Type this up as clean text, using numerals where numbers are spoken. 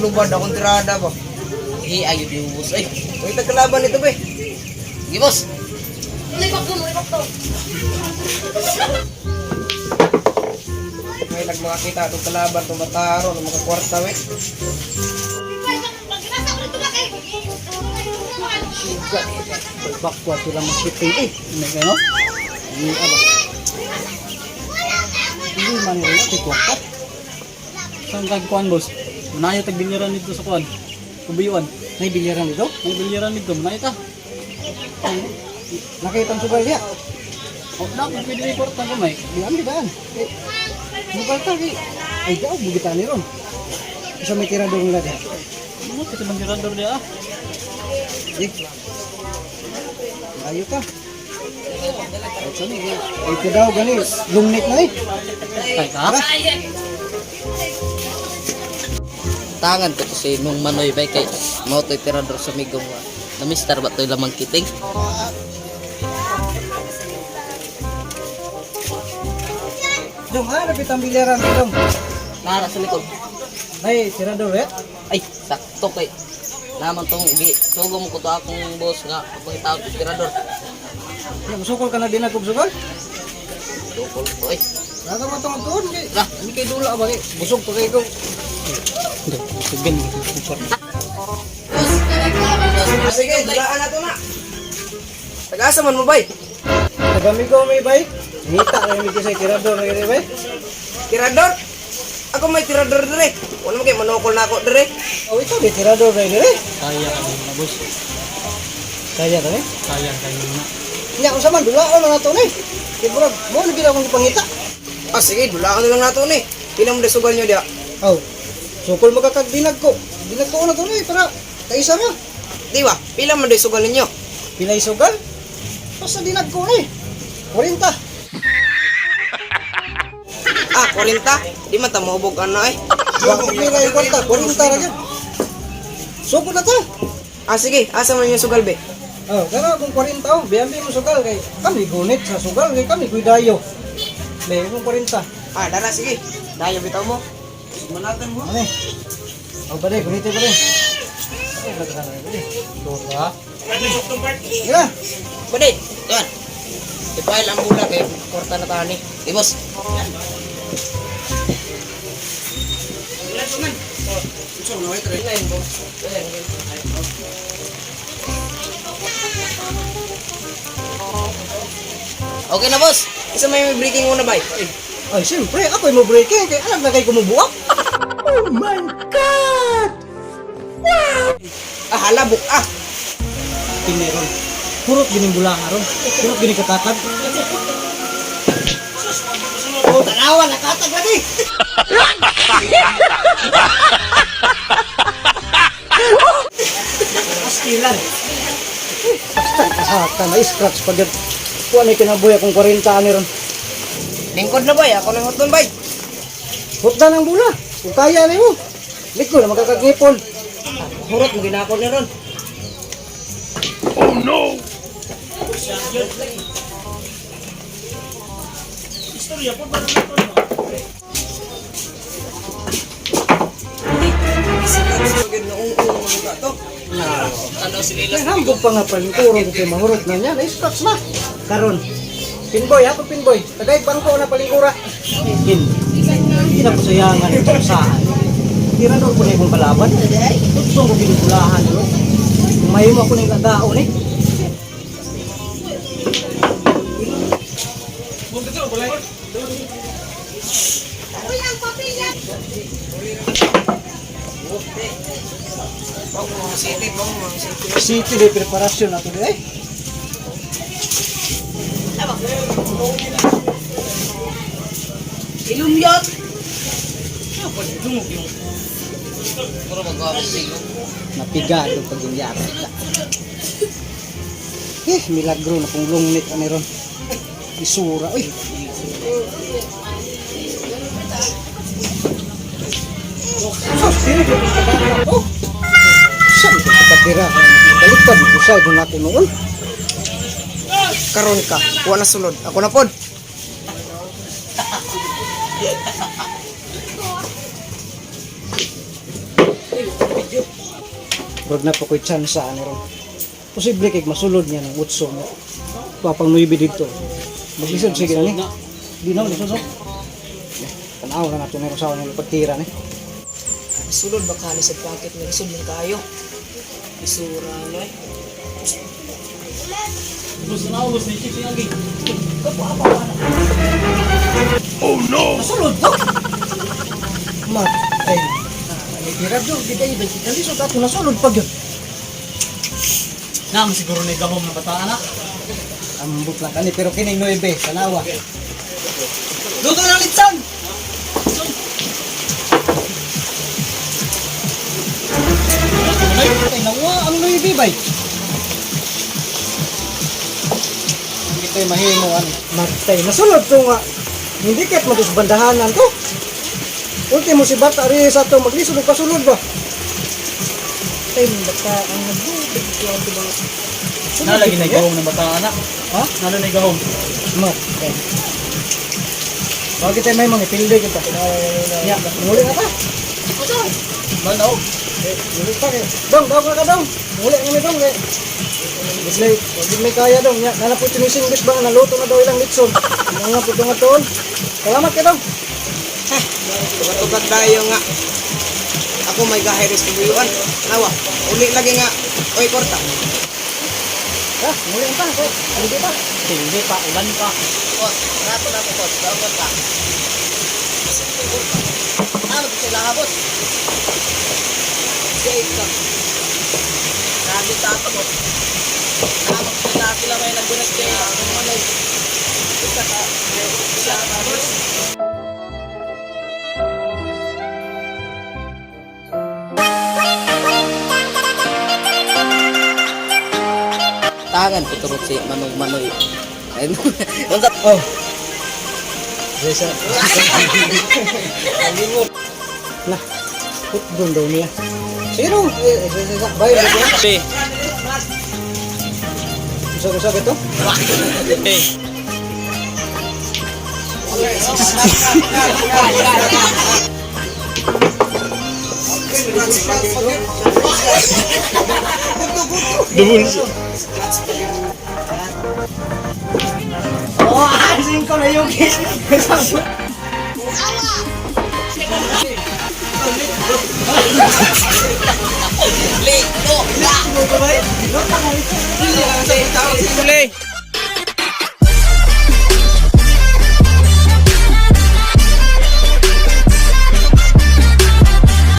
Naglubad akong tirada ba. Eh, ayo di boss ay. Uy, tagkalaban nito be. Sige boss. May nagmakakita itong kalaban, itong bataro, itong mga kwarta we. Bakwa sila magkiting eh. May ano? Hindi aba. Hindi man nila kay kwarta. Saan kag kuan boss? Manayo tag bilyaran dito sa kuan. Kubiyuan. May bilyaran dito? May bilyaran dito, manayo ta. Nakita ang sugal niya. Oh, dapat pwede may kwarta gamay. Di am di daan. Eh, sugal ta kay ay daw bugita ni ron. Isa may tirador nila diha. Ano kasi bang tirador dia ah? Sige. Ayo ta. Ay, sani, ay, ito daw gani, lungnik na eh. Kay ka? Tangan ko to si Nung Manoy bay kay mao to'y tirador sa migong. Namistar ba to'y lamang kiting? Dong, ah, napit ang bilyaran dong. Nara sa likod. Ay, tirador eh. Ay, sakto kay. Naman tong gi sugo mo ko to akong boss nga pagpangitawag og tirador. Ya, musukol ka na din ako sukol. Tukol ko ay. Nasa mo itong tuon, kay. Lah. Hindi kay dula ba kay. Busog pa kay ko. Hindi, sugan kwarta. Ah, sige, dulaan na to na. Tag-asa man mo bay. Nagamigo may bay. Ngita na yung sa tirador na gani bay. Tirador? Ako may tirador dire. Wala mo kay manukol na ako dire. Oh, ito di tirador na dire. Kaya ka din na boss. Kaya ta ni. Kaya kayo na. Nya unsa man dulaon na nato ni. Kay murag mo na gid akong gipangita. Ah, sige, dulaan na lang nato ni. Pila mo sugal nyo diha. Oh. Sukol magkakag dinag ko. Dinag ko na to ni para kaisa ra. Di ba? Pila man sugal ninyo. Pilay sugal? Basta dinag ko ni. 40. Ah, 40. Di man ta mohubog ana eh. Bakit pila yung kwarta? 40 ra gyud. Sukol na ta. Ah, sige, asa man yung sugal be? Oh, kana kung 40 oh, biyan mo sugal kay kami gunit sa sugal kay kami kuidayo. May kung 40. Ah, dara sige. Dayo bitaw mo. Manatan mo. Ano eh? Oh, bade, gunit ba rin? Ay, bade ka na bade. Sure ka? Ira, Bade, yan. Ipail ang bula kay kwarta na tani. Di boss. Okay na boss. Isa may breaking muna bay. ay siyempre ako mo breaking kay alam na kay kumubuak. Ah, hala buk ah. Tineron. Purot gining bulang aron. Purot gini katatag. Oh, tanawa nakatag lagi. Astilan. Basta kasata na scratch pag kuan ni kinabuhi akong 40 ani ron. Lingkod na bay, ako nang hotdon bay. Hutdan ang bula. Kung kaya nimo. Liko na magkakagipon. Hurot mo ginako ni ron. Oh no. Ano si Lila? May hambog pa nga palingkuron ko kay mahurot na niya. Na-scratch na. Karon. Pinboy, ako pinboy. Tagay bangko na palingkura. Pin. Hindi na ko sayangan ito saan. Tirador ko na ibong kalaban. Tutsong ko ginugulahan. No? Kung mahimo ako ng lagaon eh. City de preparasyon na to eh. Ilumyot. Dungog yung. Mura magwapos sa iyo. Napigado pag inyara. Eh, milagro na kung lungnit ani ron. Isura, uy. Sus, dili ko kita Oh. Saan ko katira? Baliktad ko sa doon ako noon. Karon ka, wa na sulod. Ako na pod. Murag na po ko'y tsansa ani ron. Posible kay masulod niya ng utso mo. Papang 9 dito. Maglisod sige na ni. Di na lisod. No? Tanaw na nato meron sa nila pagtira ni. Sulod ba kani sa pocket nga lisod man kayo. Isura no eh. Boss, na boss, ni chief agi. Masulod to. Matay. Ay, tira do, di kayo ba lisod ato nasulod pag yun. Na siguro ni gahom na bata ana. Ambot lang kani pero kining 9 tanawa. Luto na litson. Ay, nawa ang 9 bay. Hindi tayo mahimo ano. Matay, nasulod to nga. Hindi kahit matus bandahanan to. Ultimo si Bata rin sa to maglisod og kasulod ba. Tay bata ang nagbutig ko ang ba. Na lagi na gahom na bata ana. Ha? Nalo na gahom. Matay. Bakit tayo may mga pilde kita? Ya, muli na ka. Banaw. Eh, muli pa kay. Dong, dong ka dong. Muli na mi dong kay. Bislay, wag may kaya dong. Ya, nana po tinising bis ba naluto na daw ilang litson. Ano nga po itong atoon. Salamat kay dong. Tugatugad tayo nga. Ako may gahay rin sa buyuan. Nawa, uli lagi nga. Oy, korta. Ha, muli na pa. Kay, hindi pa. Hindi pa, ulan pa. Boss, rato na ko boss. Dapat pa. Ano sila ha boss? Safe ka. Sabi sa ato boss. Tama sila sila may nagbunag kay Manoy. Isa ka. Isa ka boss. Tangan ko turot si Manong Manoy. Ayun. Unsa Oh. Jesa. Lah, put doon daw niya. Sige dong. Eh, eh, eh, eh, bye. Bye. P. Usag-usag ito. P. Oh, asin ko na yung kiss. Uli.